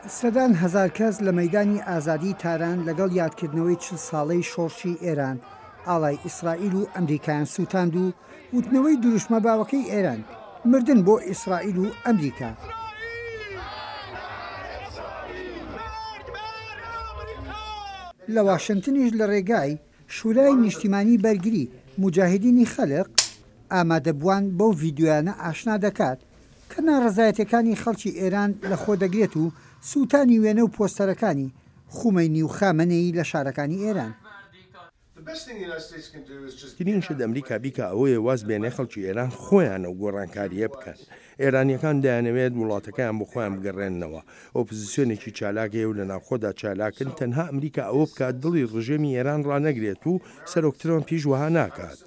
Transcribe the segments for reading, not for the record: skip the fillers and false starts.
سەدان هەزار کەس لە مەیدانی ئازادیی تاران لەگەڵ یادکردنەوەی 40 ساڵەی شۆڕشی ئێران، ئاڵای ئیسرائیل و ئەمریکایان سووتاند و وتنەوەی دروشمە باوەکەی ئێران، مردن بۆ ئیسرائیل و ئەمریکا. لە واشنتنیش لە ڕێگای شورای نیشتیمانی بەرگری موجاهیدینی خەلق، ئامادەبووان بەو ڤیدیۆیانە ئاشنا دەکات کە ناڕەزایەتیەکانی خەڵکی ئێران لەخۆدەگرێت و سووتانی وێنە و پۆستەرەکانی خومەینی و خامەنەیی لە شارەکانی ئێران. ترین شت ئەمریکا بیکا ئەوەیە واز بێنێ خەڵکی ئێران خۆیان ئەو گۆڕانکارییە بکەن. ئێرانییەکان دەیانەوێت وڵاتەکەیان بۆ خۆیان بگەڕێننەوە. ئۆپزسیۆنێکی چالاک هەیە و لە ناوخۆدا چالاکن، تەنها ئەمریکا ئەوە بکات دڵی ڕژێمی ئێران ڕانەگرێت و سەرۆک ترەمپیش وەها ناکات.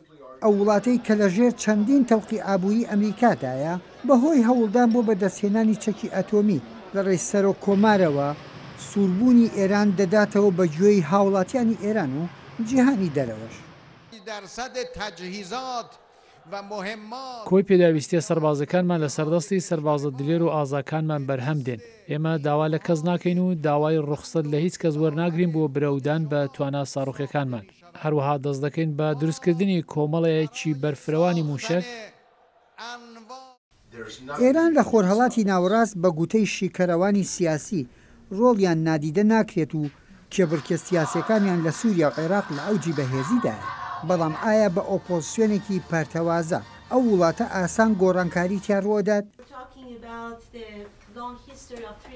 ئەو وڵاتەی کە لە ژێر چەندین تەوقی ئابووری ئەمریکادایە، بەهۆی هەوڵدان بۆ بەدەستهێنانی چەکی ئەتۆمی لە ڕێی سەرۆک کۆمارەوە، سووربوونی ئێران دەداتەوە بە گوێی هاوڵاتیانی ئێران و جیهانی دەرەوەش. کۆی پێداویستییە سەربازیەکانمان لەسەر دەستی سەربازە دلێر و ئازاکانمان بەرهەم دێن. ئێمە داوا لە کەس ناکەین و داوای ڕوخسەت لە هیچ کەس وەرناگرین بۆ برەودان بە توانا ساروخیەکانمان. هەروەها دەست دەکەین بە دروستکردنی کۆمەڵێکی بەرفرەوانی مووشەک. ئێران لە خۆرهەڵاتی ناوەڕاست بە گوتەی شیکەرەوانی سیاسی ڕۆڵیان نادیدە ناکرێت و کێبڕکێ سیاسیەکانیان لە سوریا و عێراق لە ئەوجی بەهێزیدایە، بەڵام ئایا بە ئۆپۆزسیۆنێکی پەرتەوازە ئەو وڵاتە ئاسان گۆڕانکاری تیا ڕوئەدات؟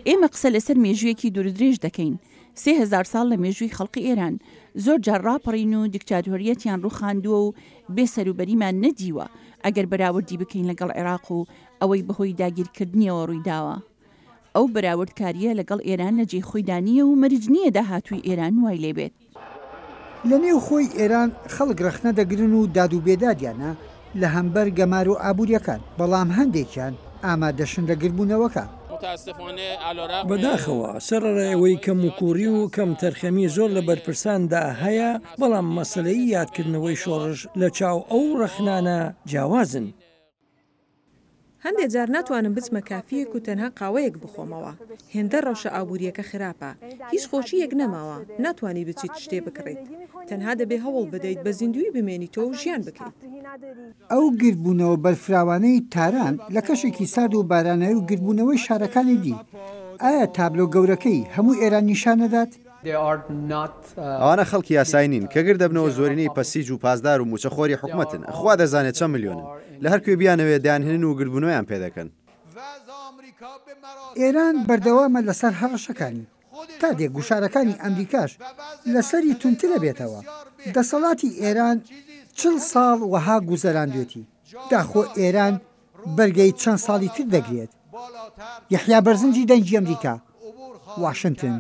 ئێمە قسە لەسەر مێژوویەکی دوورودرێژ دەکەین، 3000 ساڵ لە مێژووی خەڵقی ئێران، زۆر جار ڕاپەڕین و دیکتاتۆرییەتیان ڕووخاندووە و بێ سەروبەریمان نەدیوە، ئەگەر بەراوردی بکەین لەگەڵ عێراق و ئەوەی بەهۆی داگیرکردنیەوە ڕوویداوە. ئەو بەراوردکارییە لەگەڵ ئێران لە جێی خۆیدا نییە و مەرج نییە داهاتووی ئێران وای لێ بێت. لە نێو خۆی ئێران خەڵک رەخنە دەگرن و داد و بێدادیانە لە هەمبەر گەمارۆ ئابووریەکان، بەڵام هەندێکیان ئامادەشن لە گربوونەوەکە. بەداخەوە، سەرەڕای ئەوەی کەموکووڕی و کەمتەرخەمی زۆر لە بەرپرساندا هەیە، بەڵام مەسەلەی یادکردنەوەی شۆڕش لە چاو ئەو ڕەخنانە جیاوازن. هەندێ جار ناتوانم بچمە کافییەک و تەنها قاوەیەک بخۆمەوە، هێندە ڕەوشە ئابوورییەکە خراپە، هیچ خۆشییەک نەماوە، ناتوانی بچیت شتێ بکڕیت، تەنها دەبێ هەوڵ بدەیت بە زیندووی بمێنیتەوە و ژیان بکەیت. ئەو گردبوونەوە بەرفراوانەی تاران لە کەشێکی سارد و باراناوی و گردبوونەوەی شارەکانی دی، ئایا تابلۆ گەورەکەی هەموو ئێران نیشان ئەدات؟ ئەوانە خەڵکی یاسایی نین، کە گرد دەبنەوە زۆرینەی پەسیج و پاسدار و مووچەخۆری حکومەتن، خوا دەزانێت چەند ملیۆنن، لە هەر کوێ بیانەوێت دەیانهێنن و گردبوونەوەیان پێدەکەن. ئێران بەردەوامە لەسەر هەڕەشەکانی، تا دێ گوشارەکانی ئەمریکاش لەسەری توندترەبێتەوە، دەسەڵاتی ئێران 40 ساڵ وەها گوزەراندوێتی، داخۆ ئێران بەرگەی چەند ساڵی تر دەگرێت؟ یەحیا بەرزنجی دەنگی ئەمریکا، واشنتن.